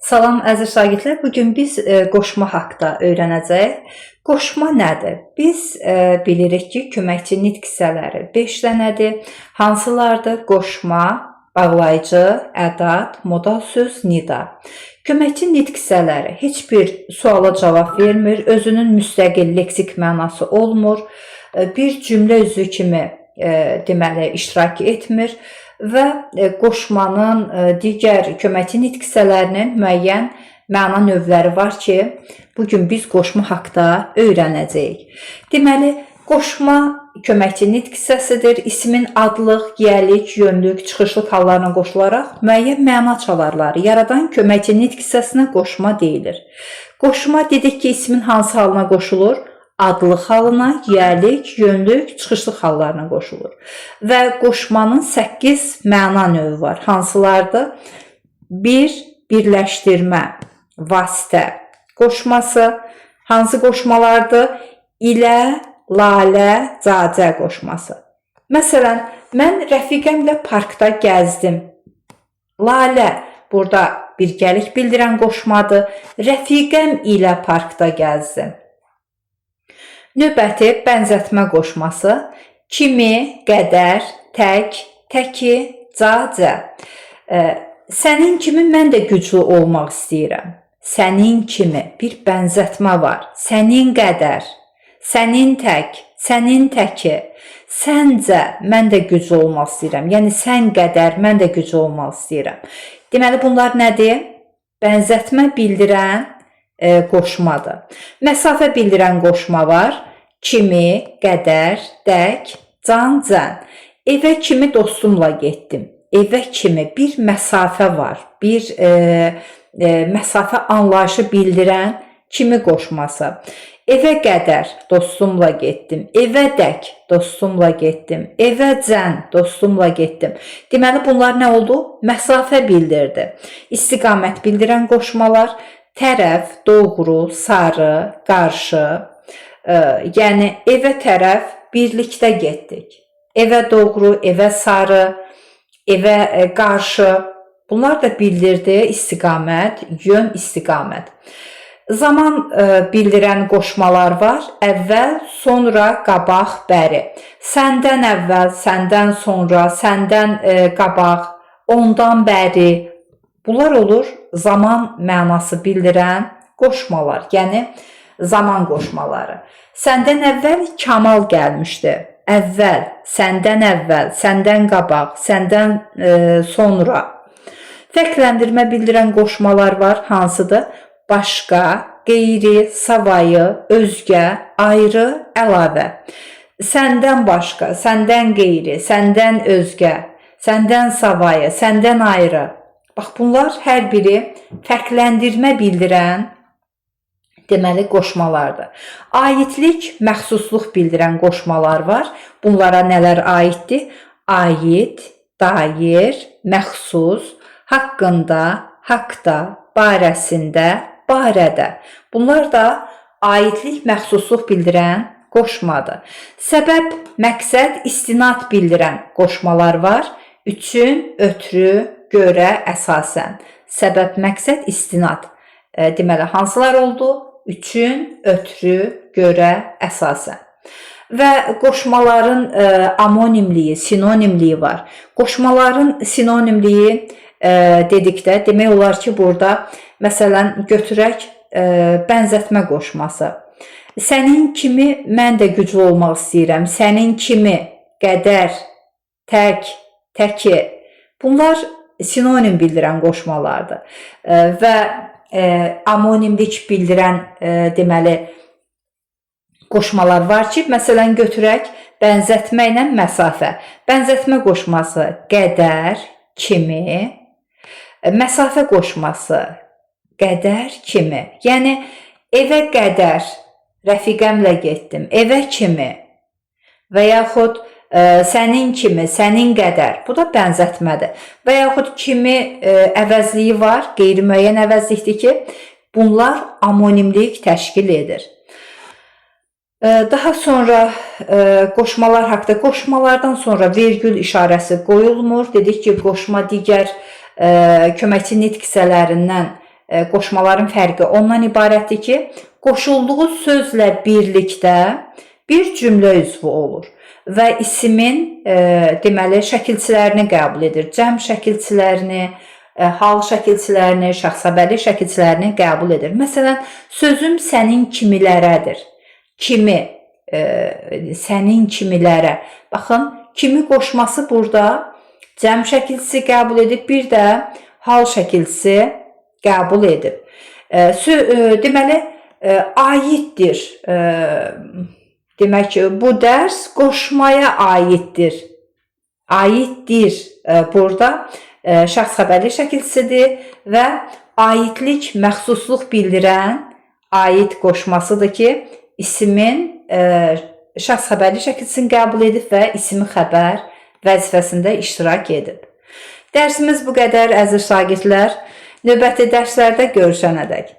Salam əziz şagirdlər. Bu gün biz qoşma haqqda öyrənəcəyik. Qoşma nədir? Biz bilirik ki, köməkçi nitq hissələri 5 dənədir. Hansılardır? Qoşma, bağlayıcı, ədad, modal söz, nida. Köməkçi nitq hissələri heç bir suala cavab vermir, özünün müstəqil leksik mənası olmur, bir cümlə üzvü kimi deməli iştirak etmir və qoşmanın digər köməkçi nitq hissələrinin müəyyən məna növləri var ki, bu gün biz qoşma haqqda öyrənəcəyik. Deməli, qoşma köməkçi nitq hissəsidir. İsmin adlıq, yiyəlik, yönlük, çıxışlıq hallarına qoşularaq müəyyən məna çalarları yaradan köməkçi nitq hissəsinə qoşma deyilir. Qoşma dedik ki, ismin hansı halına qoşulur? Adlıq halına, yiyəlik, yönlük, çıxışlıq hallarına qoşulur. Və qoşmanın 8 məna növü var. Hansılardır? 1. Birləşdirmə, vasitə qoşması. Hansı qoşmalardır? İlə, lalə, cacə qoşması. Məsələn, mən rəfiqəmlə parkda gəzdim. Lalə burada birgəlik bildirən qoşmadır. Rəfiqəm ilə parkda gəzdim. Növbəti bənzətmə qoşması. Kimi, qədər, tək, təki, cacə. Sənin kimi mən də güclü olmaq istəyirəm. Sənin kimi bir bənzətmə var. Sənin qədər, sənin tək, sənin təki. Səncə mən də güclü olmaq istəyirəm. Yəni sən qədər mən də güclü olmaq istəyirəm. Deməli bunlar nədir? Bənzətmə bildirən qoşmadır. Məsafə bildirən qoşma var. Kimi, qədər, dək, can, cən. Evə kimi dostumla getdim. Evə kimi bir məsafə var. Bir məsafə anlayışı bildirən kimi qoşması. Evə qədər dostumla getdim. Evə dək dostumla getdim. Evə cən dostumla getdim. Deməli bunlar nə oldu? Məsafə bildirdi. İstiqamət bildirən qoşmalar tərəf, doğru, sarı, qarşı. Yəni evə tərəf birlikdə getdik. Evə doğru, evə sarı, evə qarşı. Bunlar da bildirdi istiqamət, yön, istiqamət. Zaman bildirən qoşmalar var. Əvvəl, sonra, qabaq, bəri. Səndən əvvəl, səndən sonra, səndən qabaq, ondan bəri. Bunlar olur zaman mənası bildirən qoşmalar, yəni zaman qoşmaları. Səndən əvvəl Kamal gəlmişdi. Əvvəl, səndən əvvəl, səndən qabaq, səndən sonra. Fərqləndirmə bildirən qoşmalar var. Hansıdır? Başqa, qeyri, savayı, özgə, ayrı, əlavə. Səndən başqa, səndən qeyri, səndən özgə, səndən savayı, səndən ayrı. Bax, bunlar hər biri fərqləndirmə bildirən deməli qoşmalardır. Aidlik, məxsusluq bildirən qoşmalar var. Bunlara nələr aiddir? Aid, dair, məxsus, haqqında, haqda, barəsində, barədə. Bunlar da aidlik, məxsusluq bildirən qoşmadır. Səbəb, məqsəd, istinad bildirən qoşmalar var. Üçün, ötrü, görə, əsasən. Səbəb, məqsəd, istinad. Deməli, hansılar oldu? Üçün, ötrü, görə, əsasən. Və qoşmaların amonimliyi, sinonimliyi var. Qoşmaların sinonimliyi dedikdə demək olar ki, burada məsələn götürək bənzətmə qoşması. Sənin kimi mən də güclü olmaq istəyirəm. Sənin kimi, qədər, tək, təki. Bunlar sinonim bildirən qoşmalardır. Və amonimlik bildirən deməli qoşmalar var ki, məsələn götürək bənzətmə ilə məsafə. Bənzətmə qoşması qədər, kimi, məsafə qoşması qədər, kimi. Yəni evə qədər rəfiqəmlə getdim, evə kimi və yaxud sənin kimi, sənin qədər. Bu da bənzətmədir. Və yaxud kimi əvəzliyi var, qeyri-müəyyən əvəzlikdir ki, bunlar amonimlik təşkil edir. Daha sonra qoşmalar haqqda, qoşmalardan sonra vergül işarəsi qoyulmur. Dedik ki, qoşma digər köməkçi nitq hissələrindən Qoşmaların fərqi ondan ibarətdir ki, qoşulduğu sözlə birlikdə bir cümlə üzvü olur və isimin deməli şəkilçilərini qəbul edir. Cəm şəkilçilərini, hal şəkilçilərini, şəxs-xəbərlik şəkilçilərini qəbul edir. Məsələn, sözüm sənin kimilərədir. Kimi, sənin kimilərə. Baxın, kimi qoşması burada cəm şəkilçisi qəbul edib, bir də hal şəkilçisi qəbul edib. Deməli, aiddir. Demək, bu dərs qoşmaya aiddir. Aiddir burada şəxs xəbərlik şəkilçisidir və aidlik, məxsusluq bildirən aid qoşmasıdır ki, isimin şəxs xəbərlik şəkilçisini qəbul edib və ismi xəbər vəzifəsində iştirak edib. Dərsimiz bu qədər, əziz şagirdlər. Növbəti dərslərdə görüşənədək.